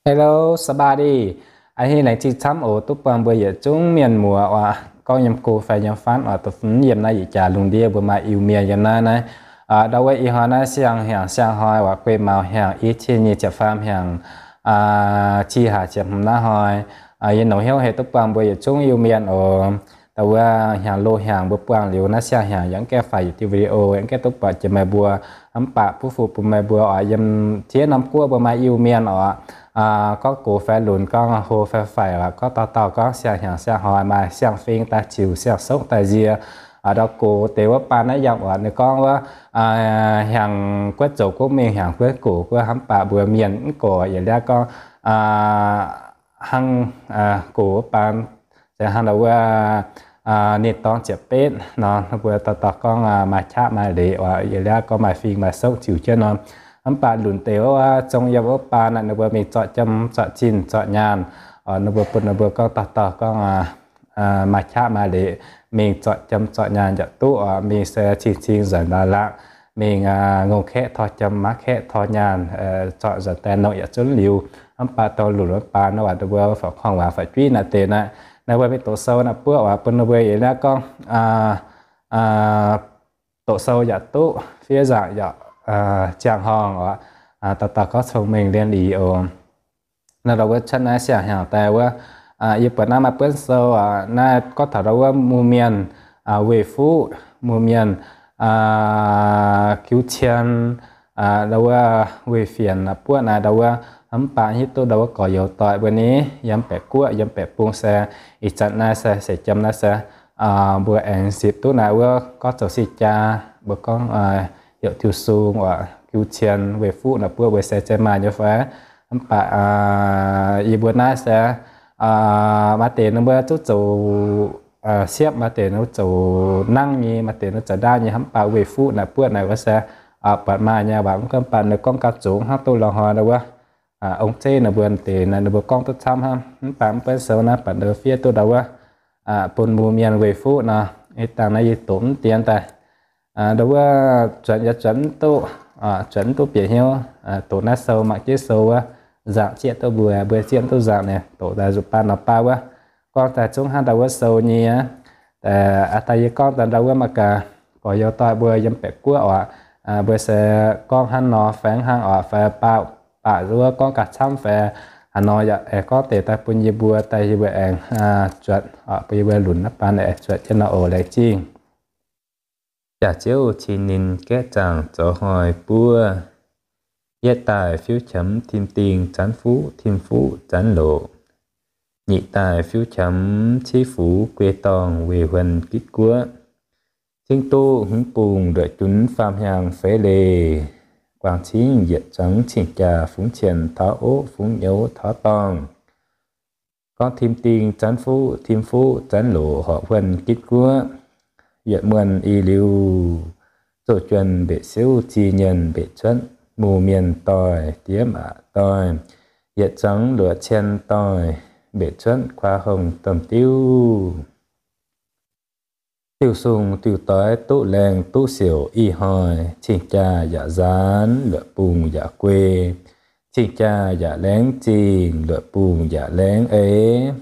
Hello, ສະບາຍດີ. Aa, hingh laengz zingh camv oc, duqv buangh mbuo yietc zungv mienh muoz oc, gorngv yiem go fai yiem faanv oc, da'fun yiem naaiv yietc jaax lungh ndiev mbuo maaih Iu-Mienh yiem naaiv naaiv. Ndau wuov ih hnoi naaiv siang-hnyangx siang-hnoi oc, guei maux hnyangx, i cin nyic ziepc faam hnyangx, ci haac ziepc hmz naaiv hnoi. Yie longc hnyouv heh duqv buangh mbuo yietc zungv Iu-Mienh oc. Ndau wuov hnyangx loz hnyangx mbuo buangh liuz naaiv siang-hnyangx yaac mv gaengh faix YouTube video, yaac mv gaengh duqv buatc jiex meih mbuo. Mv baac butv fuqv bun meih mbuo oc, yiem tiev norm guoqv mbuo maaih Iu-Mienh oc. Gorngv gox fai lunc, gorngv hlo fai faix oc, gorngv dauh dauh gorngv siang-hnyangx siang-hnoi maaih siang-fing daaih ziux, siang-sokv daaih nzie. Ndau gox deix wuov baan naaiv yaac oc, ninh gorngv wuov hnyangx guoqv zoux guoqv mingh, hnyangx guoqv gox guoqv, mv baac mbuo mienh mv gox yietc liaav gorngv hnangv gox wuov baan, se hnangv ndau wuov ninh dorngx ziepc betv nor, ninh mbuo dauh dauh gorngv maaih qaqv maaih leiz oc, yietc liaav gorngv maaih fing maaih sokv ziux jienv nor. Mv baac lunc deix wuov zong yiem wuov baan naaiv, ninh mbuo mingh zorqv jiem zorqv zinh zorqv nyaanh oc, ninh mbuo bun ninh mbuo gorngv dauh dauh gorngv maaih qaqv maaih leiz mingh zorqv jiem zorqv nyaanh yaac duqv oc, mingh se cing-cing nzanc laax laax, mingh ngongh kaeqv tor jiem, mangv kaeqv tor nyaanh, zorqv nzanc daaih nongh yaac zunv liuz. Mv baac dorh lunc wuov baan naaiv waac ninh mbuo fac korngh waac fac juiv naaiv deix naaiv, ninh mbuo mingh doqc sou naaiv buoqv waac bun ninh mbuo yietc liaav gorngv doqc sou yaac duqv, fiev nzaangc yaac ziangh horngh oc, dauh dauh gorngv cong-mengh เรียนดี oc. Naaiv ndau wuov cuotv naaiv siang-hnyangx daaih wuov, yie buatc naaiv maaih buonv sou, naaiv gorngv taux ndau wuov mbuo mienh weih fuqv, mbuo mienh kiu cien, ndau wuov weih fienx buoqv naaiv ndau wuov, mv baac hiuv duqv ndau wuov gorx-youz doic mbuo ni, yiem baeqc guoqv yiem baeqc bung se, ih zanc naaiv se seix jiem naaiv se mbuo aengx zipc duqv naaiv wuov gorngv zoux si jaa, mbuo gorngv heuc diuh sung oc, kiu cien weih fuqv naaiv buoqv mbuo se zeiz maaih nyei fai? Mv baac yie mbuo naaiv se maaih deix ninh mbuo zuqc zoux siepv, maaih deix ninh mbuo zoux nangv nyei, maaih deix ninh mbuo zoux ndaauv nyei, mv baac weih fuqv naaiv buoqv naaiv wuov se buatc maaih nyei waac, mv gunv mv baac ninh gorngv gauh zungx hnangv duqv lorh hnoi ndau wuov ong-zeiv ninh mbuo deix naaiv ninh mbuo gorngv duqv camv hnangv. Mv baac mv buonv sou naaiv baac ndau fiev duqv ndau wuov bun mbuo mienh weih fuqv nor. Ih dangh naaiv yie doqc mv dien daaih, ndau wuov zuonx yaac zuonx mv duqv, zuonx mv duqv bieqc hnyouv. Doqc naaiv sou mangc jienv sou wuov, nzaangc zieqv duqv mbuo, mbuo zieqv mv duqv nzaangc naaic, doqc daaih nzuqc baan nor baav wuov, gorngv daaih zungv hnangv ndau wuov sou nyei. Aa, daaih yie gorngv daaih ndau wuov mangc gaax, gorx-youz doic mbuo yiem baeqc guoqv oc, mbuo se gorngv hnangv nor fai hnangv oc, fai baac baac wuov gorngv gauh camv fai haaix nor yaac aengx gorngv deix daaih bun yie mbuo, daaih yie mbuo aengx zuotc oc, bun yie mbuo lunc naaiv baan aengx zuotc jienv nor oc, laengz zingh. Jaax-ziouv cing ninh gaeqv zaangc zoux hnoi buov. Yietv daaih fiuv qiemx tim dingh zanv fuqv tim fuqv zanv loqc. Nyic daaih fiuv qiemx civ fux guei dorngh weih huon gitv guoqv. Cingv duqv hmz bungh luoqc junc faam hnyangx feix leiz. Guangc cingv yietc zuangx cing-jaa fungx cien taux oqv fungx nyouz taux dorngh. Gorngv tim dingh zanv fuqv tim fuqv zanv loqc horpc huon gitv guoqv. Yietc muonh i liuz, zoh juonh mbetc siouv zi nyienh mbetc cuotv, muz mienh doic diev maac doic. Yietc zuangx luoqc cien doic, mbetc cuotv kuaa hongh domh diuv. Diuh sung diuh doix duqv laengz duqv siouc ih hnoi, cing-jaa yaac nzaanx, luoqc bungh yaac guei. Cing-jaa yaac laengz zingh, luoqc bungh yaac laengz eix.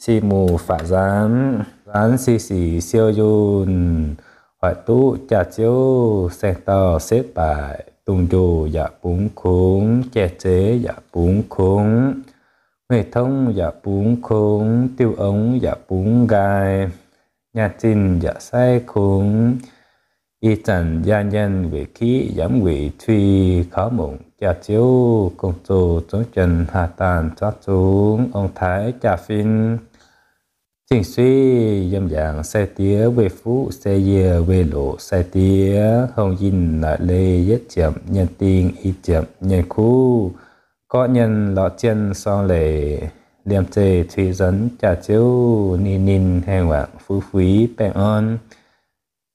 Si muz faatv nzaanx, nzaanx si sic siou yunh. Hoic duqv jaax-ziouv saeng-dauh setv baaic, dungz-njoh yaac bungx kungx, jai-zeiz yaac bungx kungx, hueiv tongv yaac bungx kungx, diuh ongx yaac bungx nqaai, nyaanh zinh yaac saiv kungx. Ih zanc yaac nyienh weic kiqv yaac mv weic cui, kaux mongc jaax-ziouv gong-zoh zungv juonh haah daanh zorqv zungx ong-taaix jaa-fin. Cing-suiv yiem yaangc sai-diex, weih fuqv sai-yieh, weih loqc sai-diex, hongh yinh naaic leiz yietv ziepc nyienh dingh, i ziepc nyienh kuv, gorqv nyienh lorz zien sorng leic, liemh zeih cui nzuonx jaax-ziouv, ninh ninh haengh wangc fuix fuix baengh orn.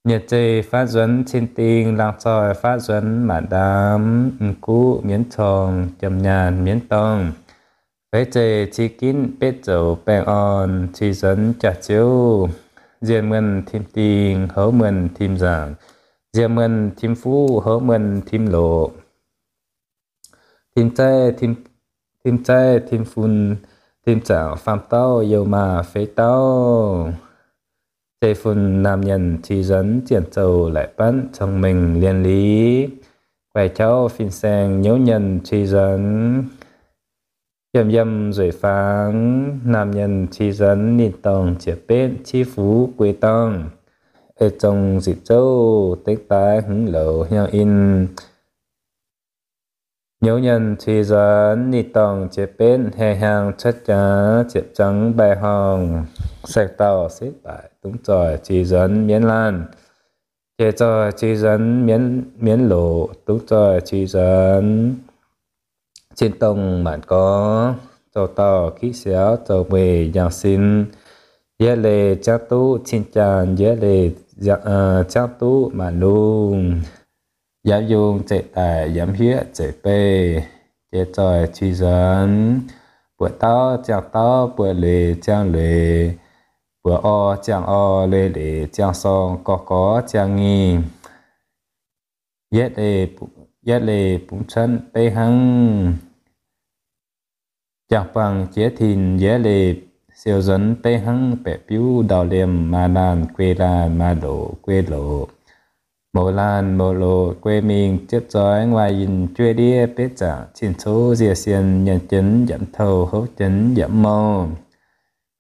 Nyiec zeih faatv nzuonx cin dingh, laangz zoih faatv nzuonx maanc ndaamv, m'guv mienv corng, jiem nyaanh mienv dorngh. Feix zeih cin ginv betv zoux baengh orn, cui nzuonx jaax-ziouv, nzienh muonh tim dingh, houv muonh tim nzaangc, nzienh muonh tim fuqv, houv muonh tim loqc. Tim zaiv tim tim zaih tim fun, tim zaangc faam dauh youh maah feix dauh. Zeiv-fun naamh nyenh cih nzuonx, zienc zouv laic banv cong-mengh lienh liz, guaix qauv fin-saeng nyouv nyenh cih nzuonx, yiem yiem nzueic fangx naamh nyenh cih nzuonx, ninh dorngh ziepc betv civ fuv guei dorngh, ei zong ziepc zouv dengv daaih hmz louz hnyangx in. Nyouv nyenh cih nzuonx, ninh dorngh ziepc betv hei hnyangx cuotv jaax, ziepc zangx mbaih horngh, saeng dauh setv baaic dungx zoih cih nzuonx mienv laanh, jiex zoih cih nzuonx mienv loqc, dungx zoih cih nzuonx cin-dongh maanc gorx, zoux dauh kiv siaux zoux mueiz njang sin, yietv leih ziangv duqv cin-jaanh, yietv leih ziangv duqv maanc lungh, yaac yungz zeiv daic, yaac hietv zeiv beih, jiex zoih cih nzuonx, buoqc dauh ziangh dauh, buoqc leiz ziangh leiz, buoqc orv ziangh orv, leiz leiz ziangh sorng, gorx gorx ziangh ngih, yietv leih bungx cuotv beiv hnangv, jangx-buangh jiex tin, yietv leih siou nzuonx beiv hnangv, baeqc biuv ndau liemh, maa laanh guei laanh, maa loqc guei loqc, mouz laanh mouz loqc guei mingh, ziepv zoih nguaaic yinh, jueiv ndiev betv zaangc, cin-cov nzie sien, nyanc jienv yaac mv touh, houv jienv yaac mv mouh,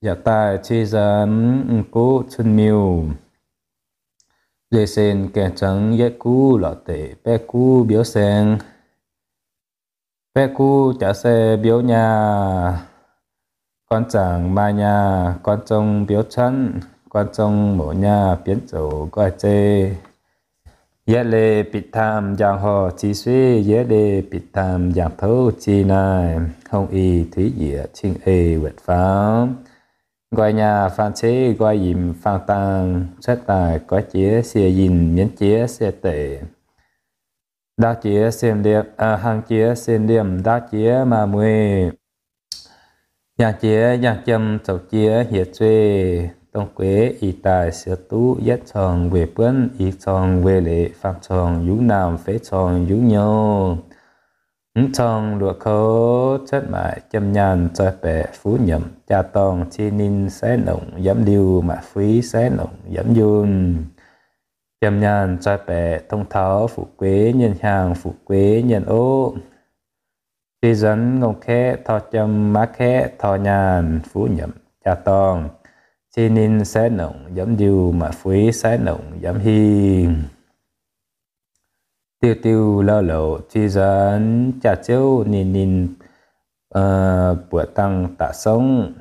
yaac daaih cih nzuonx, mv guv cun-miuh, leiz sen gaengh zuangx, yietv guv lorqc deic, baeqv guv mbiouv saeng, baeqv guv jaax se mbiouv nyaah, gorn zaangc maa nyaah, gorn zong mbiouv cuanv, gorn zong mouz nyaah, bienv zoux nqoi zei, yietv leih bitc taamh njang horh ziex suiv, yietv leih bitc taamh njang touv ziex naaic, hongh ih tuix njiec, cing ei wuotc faaux, nqoi nyaah faang ceiv, nqoi yimc faang dangh, cuotv daaih goiv jiex sie yinh, mienv jiex sie deic, ndaauv jiex, hang jiex sen liemh, ndaauv jiex maa mueiz, yangh jiex yangh jiem, zoux jiex hieh zueih, dongh gueix ih daaih siou duqv, yietv corng weih buonv, i corng weih leiz, faam corng yungz naamh, feix corng yungz nyouz, mv corng luoqc kouv, cuotv maaic jiem nyaanh zoih baeqc, fuv nyiemc jaa-dorngh, cin ninh saix nongc yaac mv liuh, maaic fuix saix nongc yaac mv yunh, jiem nyaanh zoih baeqc, tong taux fuqv gueix nyienh hnyangx, fuqv gueix nyienh oqv, cih nzuonx ngongh kaeqv tor jiem, maiv kaeqv tor nyaanh, fuv nyiemc jaa-dorngh, cin ninh saix nongc yaac mv liuh, maaic fuix saix nongc yaac mv hingh, diuh diuh louh louc cih nzuonx, jaax-ziouv ninh ninh buoqc dangh da'songv,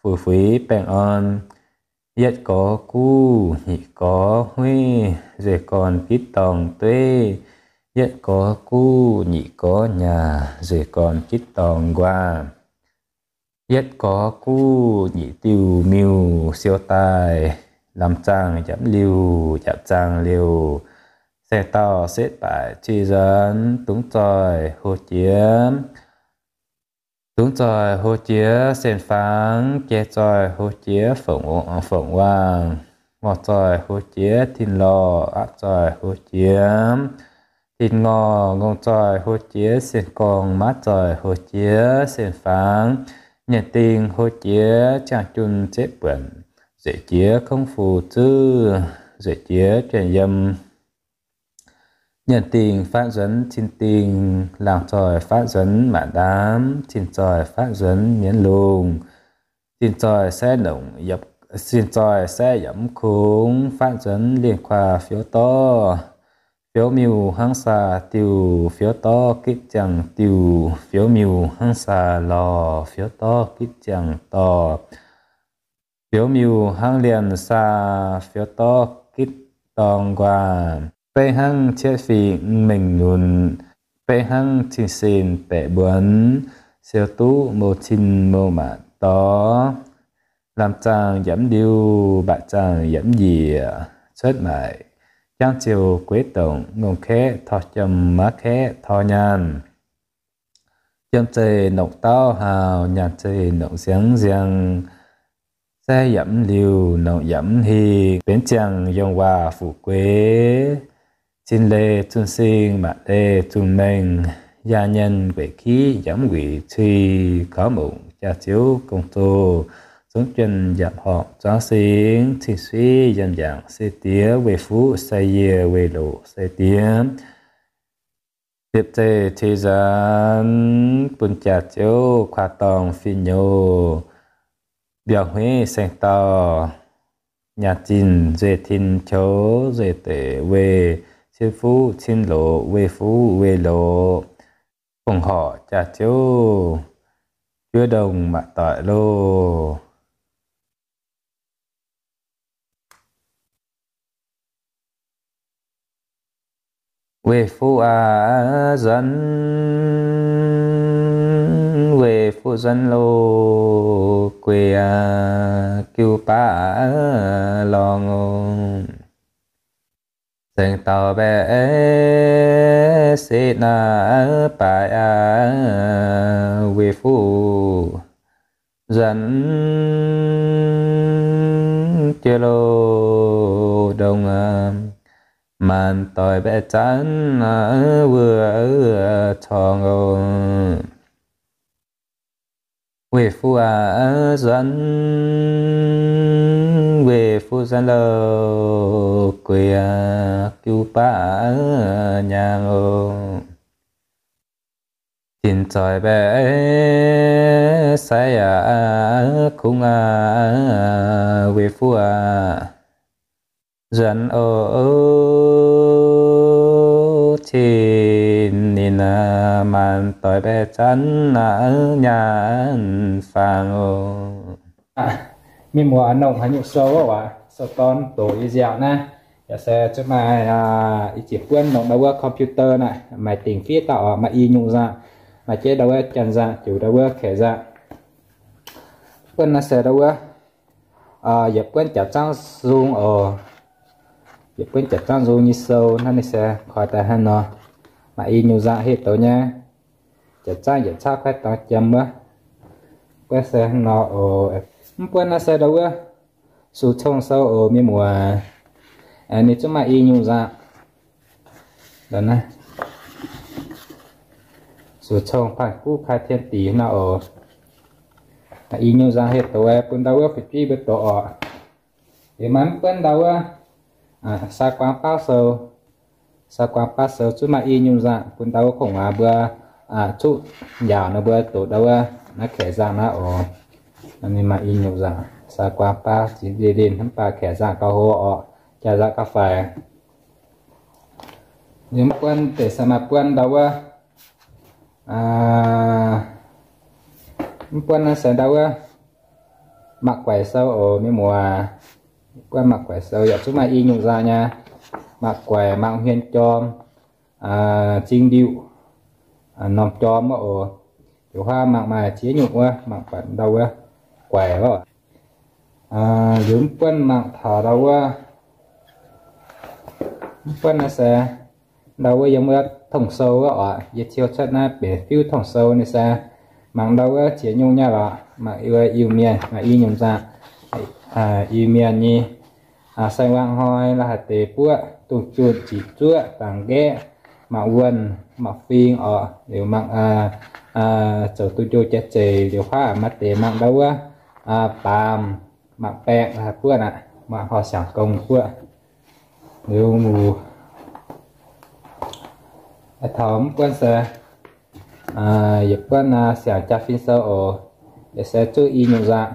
fuix fuix baengh orn, yietv gorx guv nyic gorx huiv, nzeix gorn gitv dorngh dueiv, yietv gorx guv nyic gorx nyaah, nzeix gorn gitv dorngh nquaah, yietv gorx guv nyic diuh miuh siou daaih, lamh zaangh yaac mv liuh, yaac zaangh liouh, saeng dauh setv baaic cih nzuonx, dungx zoih hlo jiex, dungx zoih hlo jiex sen fangx, jai zoih hlo jiex fongc waangh, ngorc zoih hlo jiex tin lorh, apv zoih hlo jiex tin ngorc, ngongh zoih hlo jiex sen gorngh, maiv zoih hlo jiex sen fangx, nyienc dingh hlo jiex ziangh jun zeqv buonc, nzueic jiex kungv fu zuov, nzueic jiex juonh yiem. Nyienc dingh fatv nzuonx cin dingh, laangh zoih fatv nzuonx maanc ndaamv, cin zoih fatv nzuonx mienv lungh, cin zoih saeqv nongc, cin zoih saeqv yaac mv kungx, fatv nzuonx lienh kuaax fiouv dorv, fiouv miuh hnangv saa diuh, fiouv dorv gitv ziangh diuh, fiouv miuh hnangv saa lorh, fiouv dorv gitv ziangh dorh, fiouv miuh hnangv lienh saa, fiouv dorv gitv dorngh nquaah. Beiv hnangv cietv fingx mengh nunc, beiv hnangv cing-sin baeqc mbuonx, siou duqv mouh cin mouh maanc dorh. Lamh zaangh yaac mv liuh, mbaatc zaangh yaac mv njiec, cuotv maaic jangv ziouc gueiv dongc, ngongh kaeqv tor jiem, maiv kaeqv tor nyaanh. Jiem zeih nongc dauh haauh, nyaanh zeih nongc nziangx nziang. Saeqv yaac mv liuh, nongc yaac mv hingh, benx ziangh yongh waac fuqv gueix. Cin leih zunh sing, maanc leih zunh mengh, yaac nyienz gueic kiv yaac mv gueic cui, kaux mongc jaax-ziouv gong-zoh, zungv juonh yaac horpc zuangx singx, cing-suiv yaac yangc se diex, weih fuqv sai yie, weih loqc sai diex. Liepc zeih cui nzanc bun jaax-ziouv kuaaiv dorngh fih nyouz, mbiauz hmeiv saeng-dauh nyaah zinh, nzueic tin qoux nzueic deic, weih cin fuqv cin loqc, weih fuqv weih loqc, fongc horc jaax-ziouv juov ndongh maaih doic loh. Weih fuqv aac, nzuonx, weih fuqv nzuonx loh, gueic aac, jiu baav lorngh oc. Saeng-dauh mbaeqc se naaiv baaix aac, weih fuqv nzuonx jiu loh ndongh, maanc doic mbaeqc zanv wuov corng oc. Weih fuqv aac, nzuonx, weih fuqv nzuonx loh, gueic aac, jiu baav nyaangh oc. Tin zoih mbaeqc sai aac, kungx aac, weih fuqv aac, nzuonx oc. Cin ninh maanc doic mbaeqc zanv nyaanh faang oc. Mienh muoz, nongc haaix nyungc sou wuov, sou dorn doqc yie nziaauc naaiv, yaac se zuqc maaih i jiex buonv nongc ndau wuov computer naaiv, maaih dingc fiev dauh oc, maaih i nyungc nzangc, maaih jeiv ndau wuov janx nzangc, juqc ndau wuov kaeqv nzangc. Buonv naaiv se ndau wuov, yietc buonv jaax zaangv nzung oc. Yietc buonv jaax zaangv nzung nyei sou naaiv ninh se koi daaih hnangv nor, maaih i nyungc nzangc heh douz nyei. Jaax zaangv yietc cauv kuaaiv dorngx jiem wuov. Buonv se hnangv nor oc. Mv buonv naaiv se ndau wuov sux cong sou oc mienh muoz. Ninh zungv maaih i nyungc nzangc. Sux cong panh guv kai tien dix nor oc. Maaih i nyungc nzangc heh douz bun ndau wuov fu'jueiv mbuo doqc oc. Liuz maaih mv buonv ndau wuov saa guaang baav sou. Saa guaang baav sou zungv maaih i nyungc nzangc bun ndau wuov kongx waac mbuo zuqv njaaux nor mbuo doqc ndau wuov naaiv kaeqv nzangc naaiv oc. Ninh maaih i nyungc nzangc saa guaang baav ziex lin lin hnamv baac kaeqv nzangc gauh hlo oc, jaax nzangc gauh faix. Liuz mv buonv deix se maaih buonv ndau wuov, mv buonv naaiv se ndau wuov mangc guaix sou oc mienh muoz. Buonv mangc guaix sou yaac zungv maaih i nyungc nzangc nyei. Mangc guaix, mangc hmien jorm, zing ndiuh, norm jorm wuov oc. Liuz huaav mangc maaih ziex nyungc wuov, mangc buatc ndau wuov guaix wuov. Liuz mv buonv mangc taux ndau wuov, mv buonv naaiv se ndau wuov yiem wuov tong sou wuov oc. Yie tiuv cuotv naaiv benx fiuv tong sou ninh se mangc ndau wuov ziex nyungc nyei lorqc. Mangc wuov Iu-Mienh, maaih i nyungc nzangc, Iu-Mienh nyei. Saeng-Waangc Hnoi la'haic deix buoqv, dungz junh, ziqc zuoqv, dangx nqaeqv, mangc wuonh, mangc fing oc. Liuz mangc zoux duqv njoh jaax zeic. Liuz huaav maaih deix mangc ndau wuov baamz, mangc baeqc la'haic buoqv aqv, mangc horh siangx gong buoqv. Liuz taux mv buonv se yietc buonv siangx jaa-fin sou oc, yaac se zuqv i nyungc nzangc.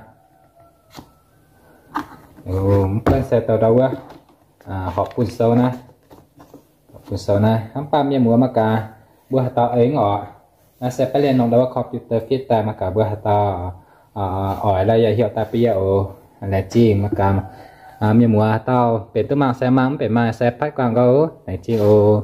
Mv buonv se douh ndau wuov horpc bun sou naaiv, horpc bun sou naaiv. Hnangv baac mienh muoz mangc gaax mbuo haaix dauh aengx oc. Naaiv se baav lienh nongc ndau wuov computer fiev daaih mangc gaax mbuo haaix dauh oix la'yaac heuc daaih bun yie oc. Laengz zingh mangc gaax. Mienh muoz haaix dauh benx duqv mangc se mangc, mv benx mangc se patv guangc gau. Laengz zingh oc.